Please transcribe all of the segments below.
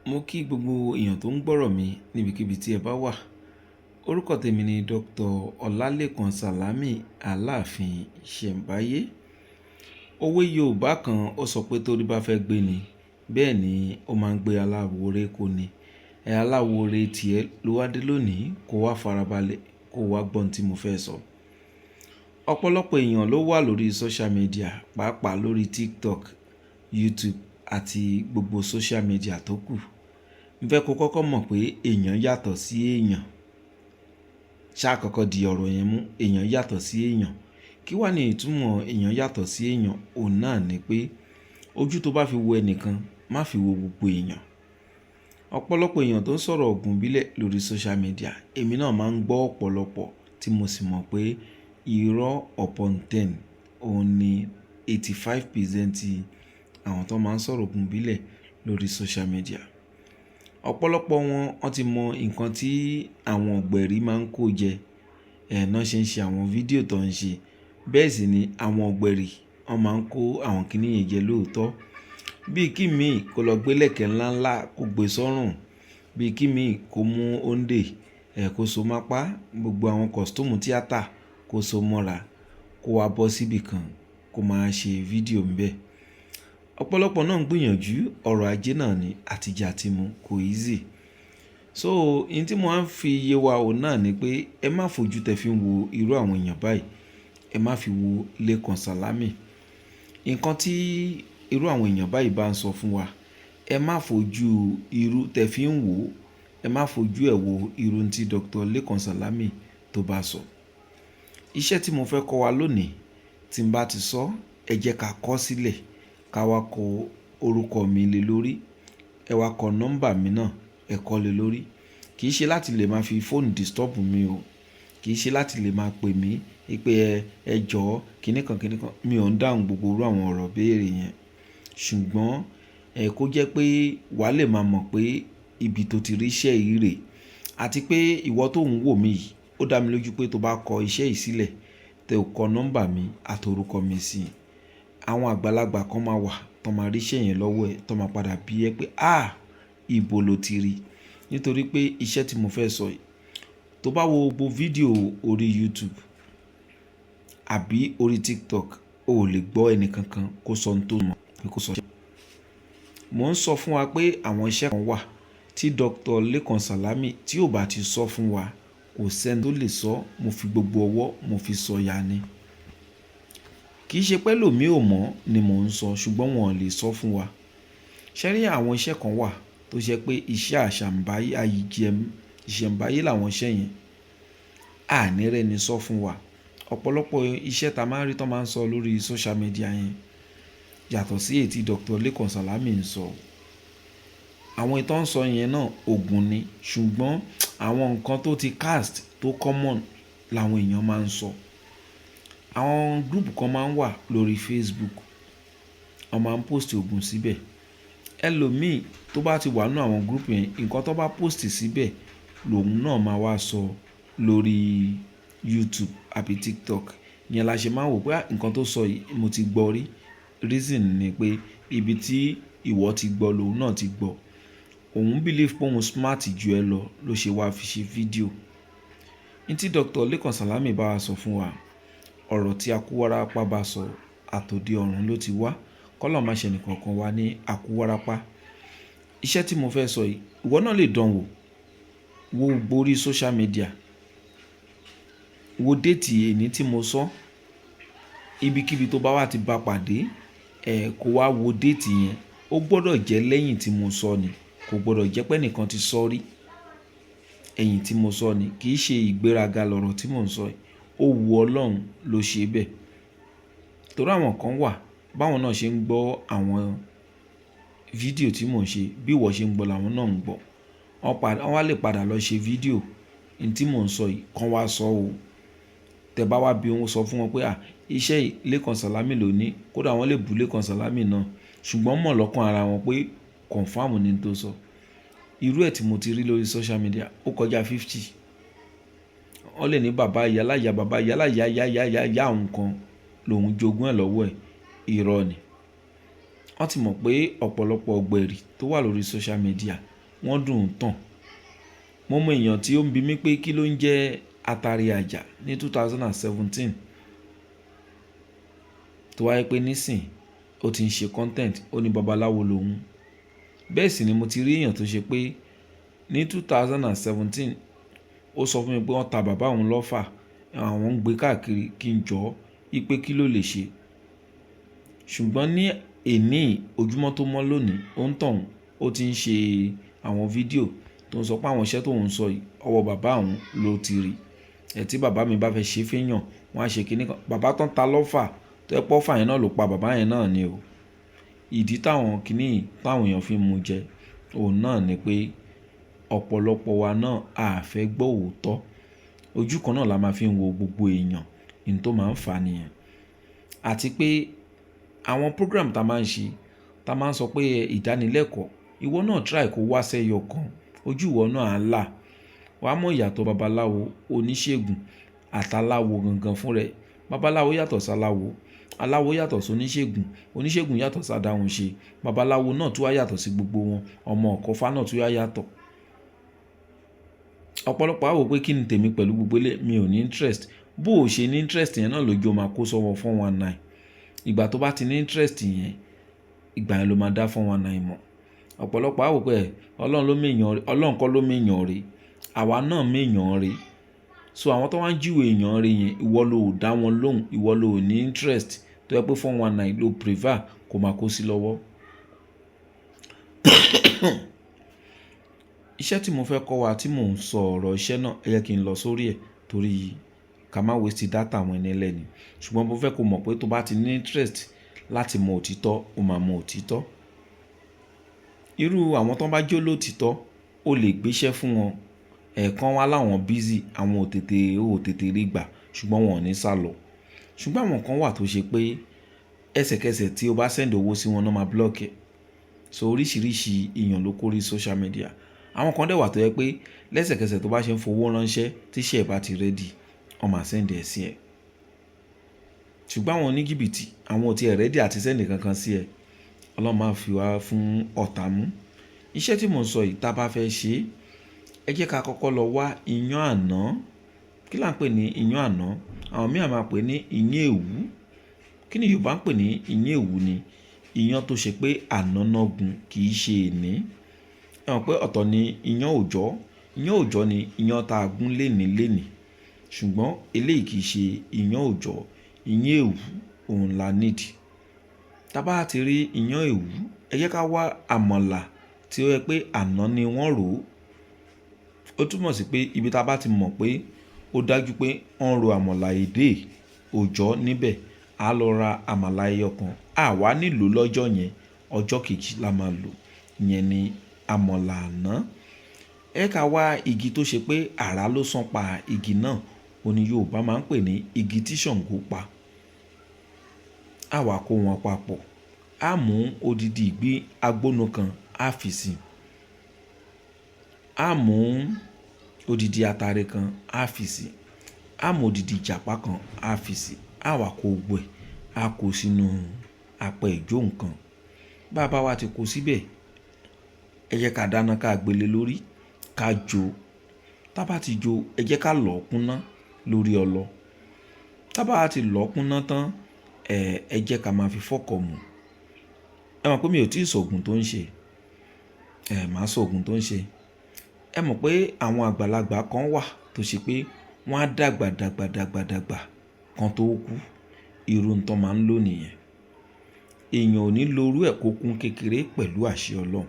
Mo kí gbogbo èèyàn tó ń gbọ́rọ̀ mi níbikíbi tí ẹ bá wà. Orúkọ tèmi ni Dr. Ọlálékan Sàlámì Aláàfin Ìṣẹ̀mbáyé. Òwe Yorùbá kan ó sọ pé torí bá fẹ́ gbé ni, bẹ́ẹ̀ ni ó máa ń gbé aláwòrè kó ni. Ẹ aláwòrè tí ẹ ló wá dé lónìí kó wá farabalẹ̀ kó wá gbọ́ ohun tí mo fẹ́ sọ. Ọ̀pọ̀lọpọ̀ èèyàn ló wà lórí social media, pàápàá lórí TikTok, YouTube àti gbogbo social media tó kù. N fẹ́ kó kọ́kọ́ mọ̀ pé èèyàn yàtọ̀ sí èèyàn. Ṣá kọ́kọ́ di ọ̀rọ̀ yẹn mú, èèyàn yàtọ̀ sí èèyàn. Kí wà ní ìtumọ̀ èèyàn yàtọ̀ sí èèyàn? Òun náà ni pé ojú tó bá fi wo ẹnìkan, má fi wo gbogbo èèyàn. Ọ̀pọ̀lọpọ̀ èèyàn tó ń sọ̀rọ̀ ògùn ìbílẹ̀ lórí social media, èmi náà máa ń gbọ́ ọ̀pọ̀lọpọ̀ tí mo sì mọ̀ pé irọ́ upon ten, òun ni 85% àwọn tó máa ń sọ̀rọ̀ ògùn ìbílẹ̀ lórí social media. Ọ̀pọ̀lọpọ̀ wọn, wọ́n ti mọ nǹkan tí àwọn ọ̀gbẹ̀rì máa ń kó jẹ, ẹ̀ náà ṣe ń ṣe àwọn fídíò tó ń ṣe. Bẹ́ẹ̀ sì ni àwọn ọ̀gbẹ̀rì, wọ́n máa ń kó àwọn kíní yẹn jẹ lóòótọ́. Bí kí mi kó lọ gbé lẹ̀kẹ̀ ńlá ńlá kó gbé sọ́rùn, bí kí mi kó mú òǹdè, ẹ̀ kó so mápá, gbogbo àwọn costume tíátà kó so mọ́ra, kó wá bọ́ síbí kan kó máa ṣe fídíò ńbẹ. Ọ̀pọ̀lọpọ̀ náà ń gbìyànjú ọrọ̀ ajé náà ni àtijẹ àti mu kò easy. So, ohun tí mo máa ń fi yé wa òun náà ni pé ẹ má fojú tẹ fi ń wo irú àwọn èèyàn báyìí. Ẹ má fi wo Lékan Sàlámì. Nǹkan tí irú àwọn èèyàn báyìí bá ń sọ fún wa, ẹ má fojú irú tẹ fi ń wò, ẹ má fojú ẹ wo irú tí Dr. Lékan Sàlámì tó bá sọ. Iṣẹ́ tí mo fẹ́ kọ́ wa lónìí, tí n bá ti sọ, ẹ jẹ́ ká kọ sílẹ̀, ká wá kọ orúkọ mi lé lórí, ẹ wá kọ nọ́mbà mi náà, ẹ kọ lé lórí. Kì í ṣe láti lè máa fi fóònù disturb mi o. Kì í ṣe láti lè máa pè mí wípé ẹ jọ̀ọ́ kíníkan kíníkan. Mi ò ń dáhùn gbogbo irú àwọn ọ̀rọ̀ béèrè yẹn. Ṣùgbọ́n ẹ kó jẹ́ pé wà lè máa mọ̀ pé ibi tó ti rí iṣẹ́ yìí rè àti pé ìwọ tó ń wò mí yìí, ó dá mi lójú pé tó bá kọ iṣẹ́ yìí sílẹ̀, tẹ ò kọ nọ́mbà mi àti orúkọ mi sí i, àwọn àgbàlagbà kan máa wà tó máa rí iṣẹ́ yẹn lọ́wọ́ ẹ, tó máa padà bí ẹ pé, "à, ibo lo ti rí?" Nítorí pé iṣẹ́ tí mo fẹ́ sọ yìí, tó bá wo gbogbo fídíò orí YouTube àbí orí TikTok, o ò lè gbọ́ ẹni kankan kó sọ ohun tó mọ̀ pé kó sọ. Mò ń sọ fún wa pé àwọn iṣẹ́ kan wà tí Dr. Lékan Sàlámì tí ò bá ti sọ fún wa, kò sí ẹni tó lè sọ. Mo fi gbogbo ọwọ́ mo fi sọ ya ni. Kì í ṣe pé ẹlòmíì ò mọ̀ ni mò ń sọ, ṣùgbọ́n wọn ò lè sọ fún wa. Ṣé rí àwọn iṣẹ́ kan wà tó ṣe pé iṣẹ́ àṣàmbáyé, ìṣẹ̀mbáyé làwọn iṣẹ́ yẹn. A ní rẹ́ni sọ fún wa. Ọ̀pọ̀lọpọ̀ iṣẹ́ ta máa ń rí tó máa ń sọ lórí social media yẹn yàtọ̀ sí èyí tí Dr. Lékan Sàlámì ń sọ. Àwọn èyí tó ń sọ yẹn náà ògùn ni, ṣùgbọ́n àwọn nǹkan tó ti cast tó common làwọn èèyàn máa ń sọ. Àwọn group kan máa ń wà lórí Facebook, wọ́n máa ń post ògùn síbẹ̀. Ẹlòmíì tó bá ti wà nínú àwọn group yẹn, nǹkan tó bá post síbẹ̀ lòun náà máa wá sọ lórí YouTube àbí TikTok. Ìyẹn la ṣe máa ń wò pé nǹkan tó sọ yìí mo ti gbọ́ rí. Reason ni pé ibi tí ìwọ ti gbọ́ lòun náà ti gbọ́. Òun believe pé òun smart ju ẹ lọ ló ṣe wá fi ṣe fídíò. Ní tí Dr. Lékan Sàlámì bá wa sọ fún wa, ọ̀rọ̀ tí akúwárápá bá sọ, àtòdì ọ̀run ló ti wá. Kọ́lọ́run má ṣe ẹnì kankan wa ní akúwárápá. Iṣẹ́ tí mo fẹ́ sọ yìí, ìwọ náà lè dán wò. Wo gbogbo orí social media. Wo date èní tí mo sọ. Ibikíbi tó bá wà tí bá pàdé, ẹ kó wá wo date yẹn. Ó gbọdọ̀ jẹ́ lẹ́yìn tí mo sọ ni. Kò gbọdọ̀ jẹ́ pé ẹnìkan ti sọ rí. Ẹ̀yìn tí mo sọ ni. Kì í ṣe ìgbéraga lọ̀rọ̀ tí mò ń sọ yìí. Ó wu Ọlọ́run ló ṣe bẹ́ẹ̀. Torí àwọn kan wà, báwọn náà ṣe ń gbọ́ àwọn fídíò tí mò ń ṣe, bí ìwọ ṣe ń gbọ́ làwọn náà ń gbọ́. Wọ́n wá lè padà lọ ṣe fídíò ohun tí mò ń sọ yìí kan wá sọ ó. Tẹ bá wá bí wọn sọ fún wọn pé, à, iṣẹ́ yìí Lékan Sàlámì ló ní, kódà wọ́n lè bú Lékan Sàlámì náà. Ṣùgbọ́n mọ̀ lọ́kàn ara wọn pé confirm ni tó sọ. Irú ẹ tí mo ti rí lórí social media ó kọjá 50. Wọ́n lè ní bàbá ìyá láyà, bàbá ìyá láyà, ìyá, ìyá, ìyá, ìyá òun kan lòun jogún ẹ̀ lọ́wọ́ ẹ̀. Irọ́ ni. Wọ́n ti mọ̀ pé ọ̀pọ̀lọpọ̀ ọ̀gbẹ̀rì tó wà lórí social media Wọ́n dùn ún tàn. Mo mọ èèyàn tí ó ń bi mí pé kí ló ń jẹ́ atari àjà ní 2017, tó wá jẹ́ pé nísìn ó ti ń ṣe content, ó ní babaláwo lòun. Bẹ́ẹ̀ sì ni mo ti rí èèyàn tó ṣe pé ní 2017 ó sọ fún mi pé wọ́n ta bàbá òun lọ́fà, àwọn ń gbé káàkiri kí n jọ́, wípé kí ló lè ṣe. Ṣùgbọ́n ní èní ojúmọ́ tó mọ́ lónìí, ó ń tàn, ó ti ń ṣe àwọn fídíò tó ń sọ pé àwọn iṣẹ́ tó ń sọ yìí, ọwọ́ bàbá òun ló ti rí. Ẹ̀ tí bàbá mi bá fẹ́ ṣe fẹ́yàn, wọ́n á ṣe kíní kan. Bàbá tán ta lọ́fà, tó jẹ́ pé ọfà yẹn náà ló pa bàbá yẹn náà ni o. Ìdí táwọn kíní táwọn èèyàn fi ń mú jẹ, òun náà ni pé ọ̀pọ̀lọpọ̀ wa náà a fẹ́ gbọ́ òótọ́. Ojú kan náà la máa fi ń wo gbogbo èèyàn, ohun tó máa ń fà níyẹn. Àti pé àwọn program tá a máa ń ṣe, tá a máa ń sọ pé ìdánilẹ́kọ̀ọ́, ìwọ náà try kó wá sẹ́yọ kan, ojú ìwọ náà á là. Wàá mọ ìyàtọ̀ babaláwo, oníṣègùn àtàláwo gangan fún rẹ̀. Babaláwo yàtọ̀ sí aláwo, aláwo yàtọ̀ sí oníṣègùn, oníṣègùn yàtọ̀ sí adáhunṣe, babaláwo náà tún wá yàtọ̀ sí gbogbo wọn, ọmọ ọ̀kọ́fà náà tún wá yàtọ̀. Ọ̀pọ̀lọpọ̀ á wò pé kí ni tèmi pẹ̀lú gbogbo eléyìí, mi ò ní interest. Bó o ṣe ní interest yẹn náà lójú ó máa kó sọ́wọ́ 419. Ìgbà tó bá ti ní interest yẹn, ìgbà yẹn ló máa dá 419 mọ̀. Ọ̀pọ̀lọpọ̀ á wò pé Ọlọ́run ló mọ èèyàn rí, Ọlọ́run kọ́ ló mọ èèyàn rí, àwa náà mọ èèyàn rí. So àwọn tó wá ń júwe èèyàn rí yẹn, ìwọ ló ò dá wọn lóhùn, ìwọ ló ò ní interest, tó jẹ́ pé 419 ló prefer kó máa kó sí lọ́wọ́. Iṣẹ́ tí mo fẹ́ kọ́ wa tí mò ń sọ ọ̀rọ̀ iṣẹ́ náà, ẹ jẹ́ kí n lọ sórí ẹ̀ torí ká má waste data àwọn ẹni ẹlẹ́ni. Ṣùgbọ́n mo fẹ́ kó mọ̀ pé tó bá ti ní interest láti mọ òtítọ́, o máa mọ òtítọ́. Irú àwọn tó bá jó lótítọ́, o lè gbéṣẹ́ fún wọn. Ẹ̀ẹ̀kan wá láwọn busy, àwọn ò tètè rí gbà, ṣùgbọ́n wọn ò ní sálọ. Ṣùgbọ́n àwọn kan wà tó ṣe pé ẹsẹ̀kẹsẹ̀ tí o bá send owó sí wọn náà máa block ẹ. So oríṣiríṣi èèyàn ló kórí social media. Àwọn kan dẹ̀ wà tó jẹ́ pé lẹ́sẹ̀kẹsẹ̀ tó bá ṣe ń fowó ránṣẹ́ tí iṣẹ́ ẹ bá ti ready, wọ́n máa send ẹ sí ẹ. Ṣùgbọ́n àwọn oníjìbìtì, àwọn ò tí ì ready àti send kankan sí ẹ. Ọlọ́run máa fi wá fún ọ̀tá mú. Iṣẹ́ tí mò ń sọ yìí, tí a bá fẹ́ ṣe, ẹ jẹ́ ká kọ́kọ́ lọ wá iyán àná. Kí là ń pè ní iyán àná? Àwọn mìíràn máa pè ní iyán èwú. Kí ni Yorùbá ń pè ní iyán èwú ni? Iyán tó ṣe pé àná náà gun, kì í ṣe èní. Ẹ mọ̀ pé ọ̀tọ̀ ni iyán òòjọ́. Iyán òòjọ́ ni iyán tá gún léni léni. Ṣùgbọ́n eléyìí kì í ṣe iyán òòjọ́. Iyán èwú òun la need. Tí a bá ti rí iyán èwú, ẹ jẹ́ ká wá àmàlà tí ó jẹ́ pé àná ni wọ́n rò ó. Ó túmọ̀ sí pé ibi tí a bá ti mọ̀ pé ó dájú pé wọ́n ro àmàlà èdè òòjọ́ níbẹ̀, a lọ ra àmàlà ẹyọ kan. A wà nílò lọ́jọ́ yẹn, ọjọ́ kejì la máa lò. Ìyẹn ni àmàlà àná. Ẹ jẹ́ ká wá igi tó ṣe pé àrá ló sán pa igi náà. Ó ní Yorùbá máa ń pè ní igi tí Ṣàngó pa. A wà kó wọn papọ̀. A mú odidi ìgbín agbónú kan, a fi sí. A mú odidi atare kan, a fi sí. A mú odidi ìjàpá kan, a fi sí. A wà kó gbogbo ẹ̀, a kó sínú apẹ ìjó nǹkan. Bá bá wa ti kó síbẹ̀, ẹ jẹ́ ká dáná ká gbé lé lórí, ká jó. Tá bá ti jó, ẹ jẹ́ ká lọ̀ kúnná lórí ọlọ. Tá bá ti lọ̀ kúnná tán, ẹ jẹ́ ká máa fi fọ́kọ̀ mú. Ẹ mọ̀ pé mi ò tí ì sọ ògùn tó ń ṣe. Ẹ máa sọ ògùn tó ń ṣe. Ẹ mọ̀ pé àwọn àgbàlagbà kan wà tó ṣe pé wọ́n á dàgbà dàgbà dàgbà dàgbà kan tó kú. Irú n tán máa ń lò nìyẹn. Èèyàn ò ní lo irú ẹ̀ kó kún kékeré pẹ̀lú àṣẹ Ọlọ́run.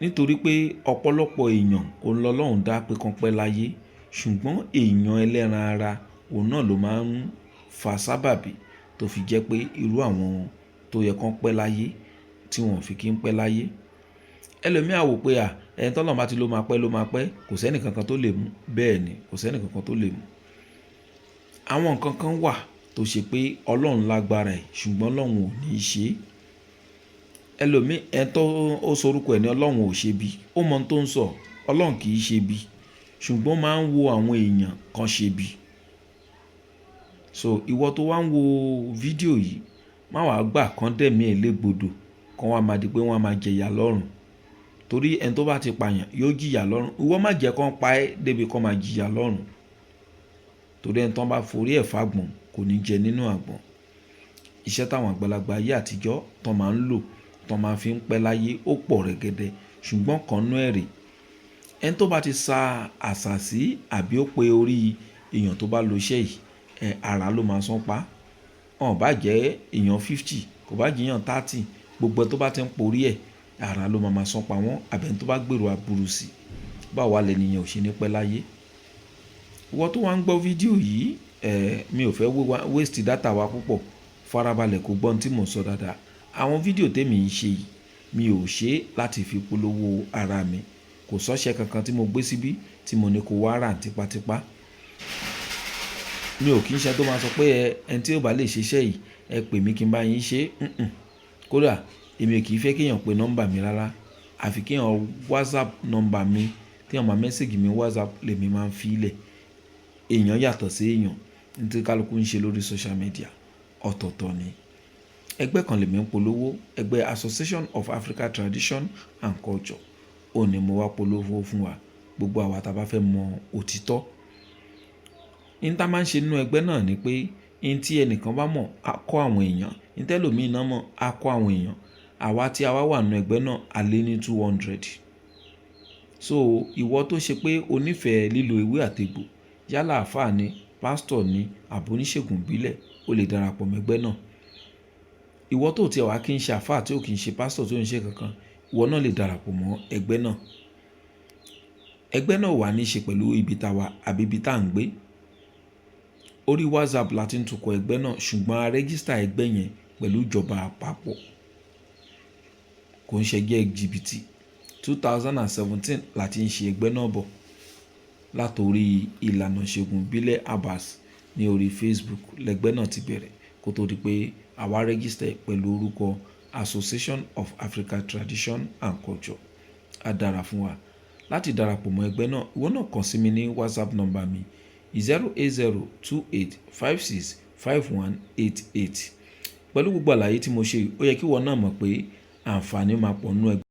Nítorí pé ọ̀pọ̀lọpọ̀ èèyàn òun lọ́lọ́run dá pé kan pẹ́ láyé. Ṣùgbọ́n èèyàn ẹlẹ́ran ara, òun náà ló máa ń fa sábàbí tó fi jẹ́ pé irú àwọn tó yẹ kó pẹ́ láyé tí wọ́n fi kí ń pẹ́ láyé. Ẹlòmí á wò pé à, ẹni tí Ọlọ́run bá ti ló máa pẹ́ ló máa pẹ́, kò sí ẹnì kankan tó lè mú. Bẹ́ẹ̀ ni, kò sí ẹnì kankan tó lè mú. Àwọn nǹkan kan wà tó ṣe pé Ọlọ́run lágbára ẹ̀, ṣùgbọ́n Ọlọ́run ò ní ṣe é. Ẹlòmí, ẹni tó ó sọ orúkọ ẹ̀ ní Ọlọ́run ò ṣe bí. Ó mọ ohun tó ń sọ, Ọlọ́run kì í ṣe bí. Ṣùgbọ́n ó máa ń wo àwọn èèyàn kan ṣe bí. So ìwọ tó wá ń wo fídíò yìí, má wàá gbà kán dẹ̀mí ẹ légbodò, kán wá máa di pé wọ́n á máa jẹ ìyà lọ́run. Torí ẹni tó bá ti pààyàn yóò jìyà lọ́run. Ìwọ má jẹ́ kó pa ẹ́ débi kó máa jìyà lọ́run. Torí ẹni tó bá forí ẹ̀ fágbọ̀n kò ní jẹ nínú àgbọ̀n. Iṣẹ́ táwọn àgbàlagbà ayé àtijọ́ tó máa ń lò, tó máa fi ń pẹ́ láyé ó pọ̀ rẹ̀gẹ̀dẹ̀, ṣùgbọ́n kan nú ẹ̀ rè. Ẹni tó bá ti sa àsàsí àbí ó pe orí èèyàn tó bá lo iṣẹ́ yìí, àrá ló máa sán pa. Wọn bá jẹ́ èèyàn 50, kò bá jẹ́ èèyàn 30, gbogbo ẹni tó bá ti ń porí ẹ̀, àrá ló máa sán pa wọ́n, àbí ẹni tó bá gbèrò aburú sí i. Báwo wá lẹni yẹn ò ṣe ní pẹ́ láyé? Ìwọ tó wá ń gbọ́ fídíò yìí, mi ò fẹ́ waste data wa púpọ̀. Farabalẹ̀ kó gbọ́ ohun tí mò ń sọ dáadáa. Àwọn fídíò tèmi ń ṣe yìí, mi ò ṣe láti fi polówó ara mi. Kò sọ́ṣẹ́ kankan tí mo gbé síbí tí mo ní kó wá rà tipátipá. Mi ò kí ń ṣe tó máa sọ pé ẹni tí ó bá lè ṣe iṣẹ́ yìí, ẹ pè mí kí n bá yín ṣe. Kódà èmi ò kí ń fẹ́ kí èèyàn pe nọ́mbà mi rárá. Àfi kí èèyàn WhatsApp nọ́mbà mi, tí èèyàn máa message mi WhatsApp lèmi máa ń fi lẹ̀. Èèyàn yàtọ̀ sí èèyàn. Ní tí kálukú ń ṣe lórí social media, ọ̀tọ̀ọ̀tọ̀ ni. Ẹgbẹ́ kan lèmi ń polówó, ẹgbẹ́ Association of Africa Tradition and Culture. Ó ní mo wá polówó fún wa. Gbogbo àwa tí a bá fẹ́ mọ òtítọ́. Ohun tí a máa ń ṣe nínú ẹgbẹ́ náà ni pé ohun tí ẹnìkan bá mọ̀, á kọ́ àwọn èèyàn. Ohun tí ẹlòmíràn náà mọ̀, á kọ́ àwọn èèyàn. Àwa tí a wá wà nínú ẹgbẹ́ náà, a lé ní 200. So ìwọ tó ṣe pé o nífẹ̀ẹ́ lílo ewé àti egbò, yálà àlfáà ni, pastor ni àbí oníṣègùn ìbílẹ̀, o lè darapọ̀ mọ́ ẹgbẹ́ náà. Ìwọ tó ti ẹ̀ wá kí ń ṣe àlfáà tí ò kí ń ṣe pastor tí ò ń ṣe kankan, ìwọ náà lè darapọ̀ mọ́ ẹgbẹ́ náà. Ẹgbẹ́ náà wà ní ṣe pẹ̀lú ibi táa wà àbí ibi tá ń gbé. Orí WhatsApp la ti ń tukọ̀ ẹgbẹ́ náà, ṣùgbọ́n a register ẹgbẹ́ yẹn pẹ̀lú ìjọba àpapọ̀. Kò ń ṣe ẹgbẹ́ jìbìtì. 2017 la ti ń ṣe ẹgbẹ́ náà bọ̀. Látorí ìlànà ìṣègùn ìbílẹ̀ Herbals ní orí Facebook lẹgbẹ́ náà ti bẹ̀rẹ̀ kó tó di pé àwa register pẹ̀lú orúkọ Association of Africa Tradition and Culture. A dára fún wa. Láti darapọ̀ mọ́ ẹgbẹ́ náà, ìwọ náà kàn sí mi ní WhatsApp number mi 08028565188. Pẹ̀lú gbogbo àlàyé tí mo ṣe yìí, ó yẹ kí ìwọ náà mọ̀ pé àǹfààní máa pọ̀ nínú ẹgbẹ́.